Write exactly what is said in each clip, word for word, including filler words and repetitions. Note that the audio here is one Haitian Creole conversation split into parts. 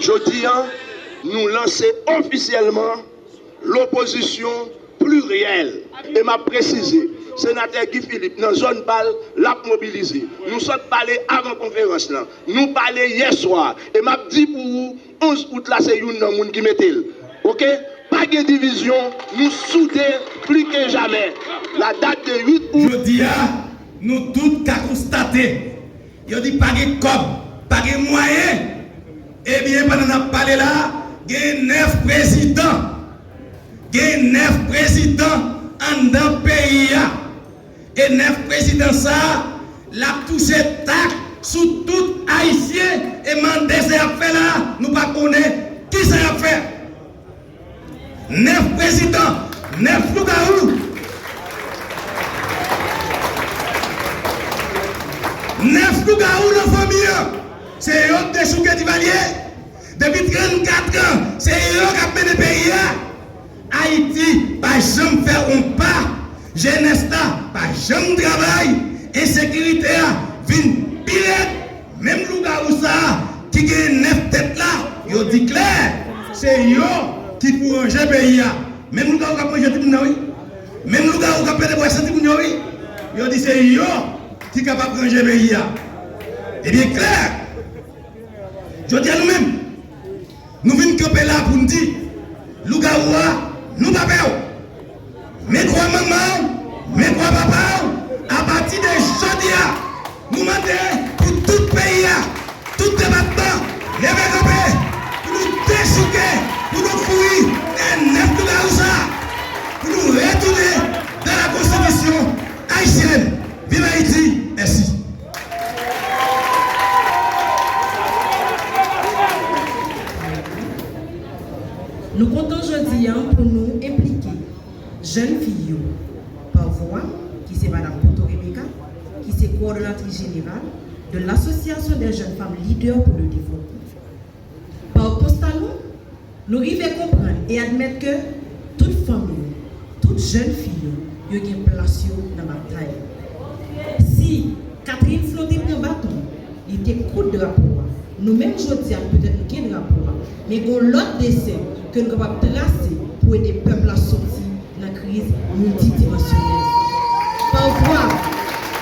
Jodi a, nou lanse ofisyèlman lopozisyon pliryèl. E m ap presize, Senatè Guy Philippe nan zòn pa l, l ap mobilize. Nou sot pale avan konferans lan. Nou pale yè swa. E m ap di pou ou, onz out la se youn nan moun ki mete l. Oke? Pa gen divizyon, nou soude pli ke jamè. La date de huit août. Jodi a, nou tout ka konstate, yo di pa gen kòb, pa gen mwayen. Ebyen, pandan n ap pale la, gen nèf prezidan. Gen nèf prezidan anndan peyi a. E nèf prezidan sa a, l ap touche tak sou tout Ayisyen e mande sa y ap fè la, nou pa konnen kisa y ap fè. Nèf prezidan, nèf lougawou. Nèf lougawou nan fanmi an. Se yo k dechouke Divalye. Depi trannkat an, se yo k ap mennen peyi a. Ayiti pa janm fè yon pa. Jenès la pa janm travay. Ensekirite a vin pi rèd. Menm lougawou sa a ki gen nèf tèt la, yo di klè, se yo ki pou ranje peyi a. Menm lougawou k ap ranje timoun nan, wi. Menm lougawou k ap pete bwè san timoun yo, wi. Yo di se yo ki kapab ranje peyi a. Ebyen, klè. Jodi a, nou menm, nou vin kanpe la pou n di, lougawou a, nou pa pè w. Men kwa manman w, men kwa papa w, apati de jodi a, nou mande pou tout peyi a, tout depatman, leve kanpe, pou nou dechouke, pou nou kouri dèyè nèf lougawou sa, pou nou retounen dans la constitution haïtienne. Viv Ayiti! Mèsi. Nou kontan jodi a pou nou enplike jèn fi yo pa vwa, ki se Madam Poto Rebecca, ki se kowòdonatris jeneral de l'Association des Jeunes Femmes Leaders pour le Développement. Pa konsta nou, nou rive konprann e admèt ke tout fanm yo, tout jèn fi yo, yo gen plas yo nan batay. Si Catherine Flon te pran baton, li te koud drapo a. Nou menm jodi a, petèt nou gen drapo a, men gen lòt desen ke nou kapab trase pou ede pèp la soti nan kriz miltidimansyonèl. Pa vwa,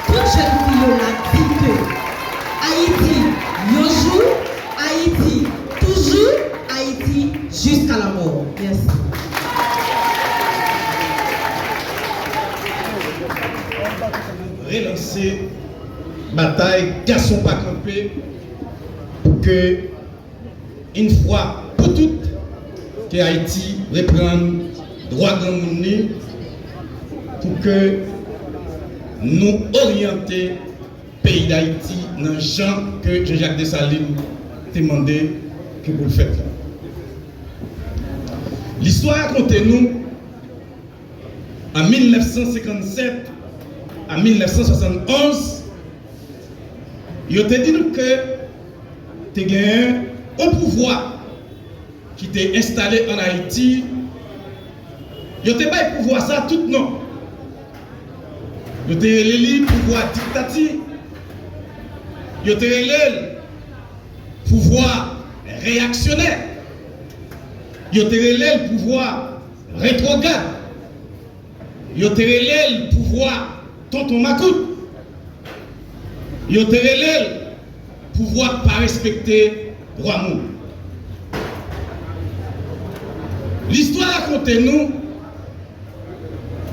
tout jèn fi yo la di ke Ayiti, yon jou, Ayiti, toujou, Ayiti, jiska lamò. Mèsi. Relanse batay gason pa kanpe pou ke yon fwa pou tout, ke Ayiti reprann dwa granmoun li, pou ke nou oryante peyi Dayiti nan jan ke Jean-Jacques Dessalines te mande ke pou l fèt la. Listwa rakonte nou, an mil nèf san senkannsèt a mil nèf san swasannonz, yo te di nou ke te genyen yon pouvwa ki te enstale ann Ayiti. Yo te bay pouvwa sa tout non. Yo te rele li pouvwa diktati. Yo te rele l pouvwa reyaksyonè. Yo te rele l pouvwa retwograd. Yo te rele l pouvwa tonton makout. Yo te rele l pouvwa k pa respekte dwa moun. Listwa rakonte nou,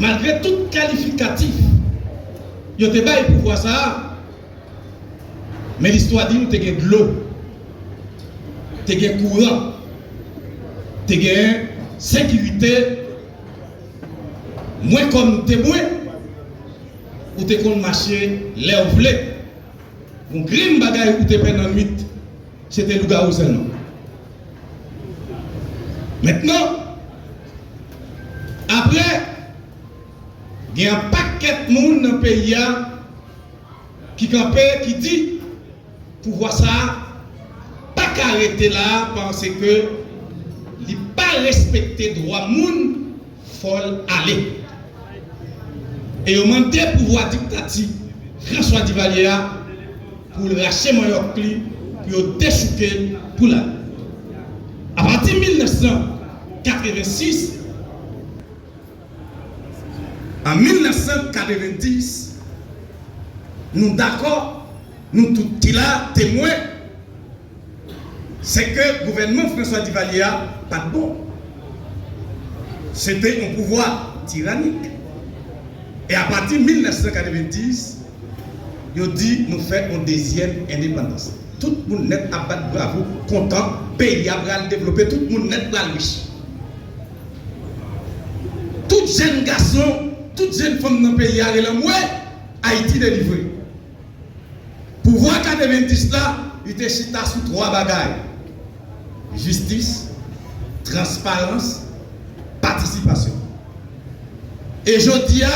malgre tout kalifikatif yo te bay pouvwa sa a, men listwa di nou te gen dlo, te gen kouran, te gen sekirite. Mwen kòm temwen, ou te konn mache lè w vle. Yon grenn bagay ou te pè nan nwit, se te lougawou sèlman. Mentnan, apre, gen yon pakèt moun nan peyi a ki kanpe, ki di, pouvwa sa a pa ka rete la a paske li pa respekte dwa moun, fò l ale. E yo mande pouvwa diktati François Duvalier a pou l rache manyòk li, pou yo dechouke l, pou l ale. Apati mil nèf san katrevensis, an mil nèf san katrevensis, nou dakò, nou tout ki la, temwen, se ke gouvènman François Duvalier a pa t bon. Se te yon pouvwa tiranik. E apati mil nèf san katrevensis, yo di nou fè yon dezyèm endepandans. Tout moun nèt ap bat bravo, kontan, peyi a pral devlope, tout moun nèt pral rich. Tout jèn gason, tout jèn fanm nan peyi a rele anmwe, Ayiti delivre. Pouvwa katrevensis la, li te chita sou twa bagay: jistis, transparans, patisipasyon. E jodi a,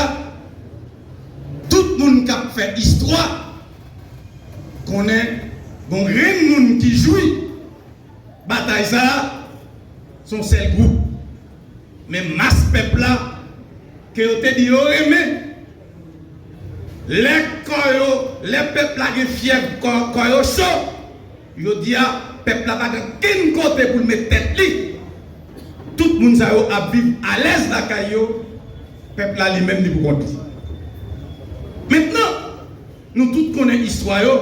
tout moun k ap fè istwa konnen gon grenn moun ki jwi batay sa a, se yon sèl gwoup. Men mas pèp la, ke yo te di yo renmen, lè kò yo, lè pèp la gen fyèv, kò, kò yo cho, jodi a, pèp la pa gen kenn kote pou l met tèt li. Tout moun sa yo ap viv alèz lakay yo, pèp la li menm li pou kont li. Mentnan, nou tout konnen istwa yo.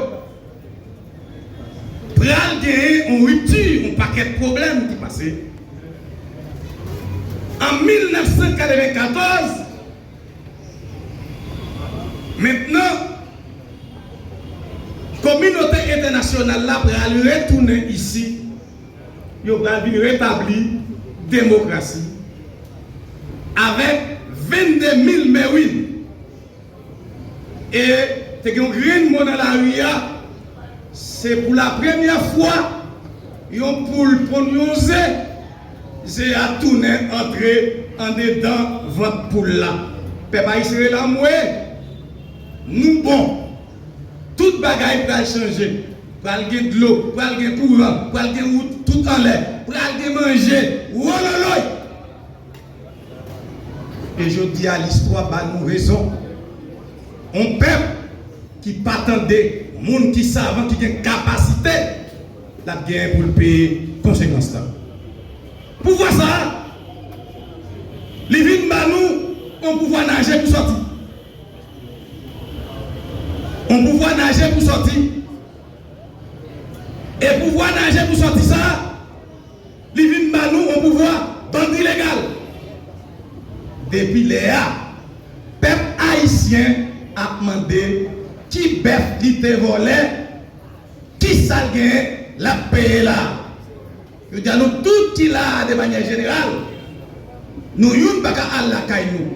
Pral genyen yon ripti, yon pakèt pwoblèm ki pase. An mil nèf san katrevenkatòz, mentnan, kominote entènasyonal la pral retounen isi, yo pral vin retabli demokrasi avèk vennde mil mè win. E te gen yon grenn mo nan lari a, se pou la premyè fwa yon poul ponn yon ze, ze a tounen antre andedan vant poul la. Pèp ayisyen rele anmwe, nou bon. Tout bagay pral chanje. Pral gen dlo, pral gen kouran, pral gen wout tout anlè, pral gen manje, wololoy. E jodi a, listwa ba nou rezon. Yon pèp ki pa tande moun ki savan, ki gen kapasite, l ap genyen pou l peye konsekans la. Pouvwa sa a, li vin ba nou yon pouvwa naje pou sòti. Yon pouvwa naje pou sòti. E pouvwa naje pou sòti sa a, li vin ba nou yon pouvwa bandi legal. Depi lè a, pèp ayisyen ap mande ki bèf li te vòlè, ki sa l genyen l ap peye la. Yo di a nou tout ki la a de manyè jeneral, nou youn pa ka al lakay nou.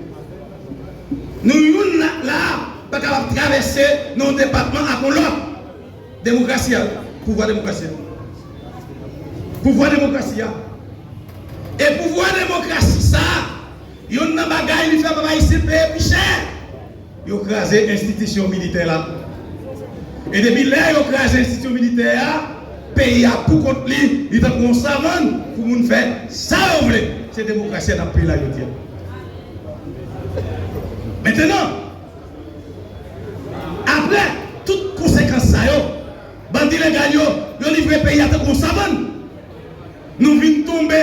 Nou youn la, la a pa kapab travèse nan yon depatman ak yon lòt. Demokrasi a, pouvwa demokrasi a. Pouvwa demokrasi a. E pouvwa demokrasi sa a, youn nan bagay li fè pèp ayisyen peye pi chè. Yo kraze enstitisyon militè la. E depi lè yo kraze enstitisyon militè a, peyi a pou kont li, li tankou yon savann pou moun fè sa yo vle. Se demokrasi a n ap peye la jodi a. Mentnan, apre tout konsekans sa yo, bandi legal yo, yo livre peyi a tankou yon savann. Nou vin tonbe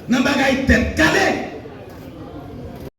nan bagay tèt kale.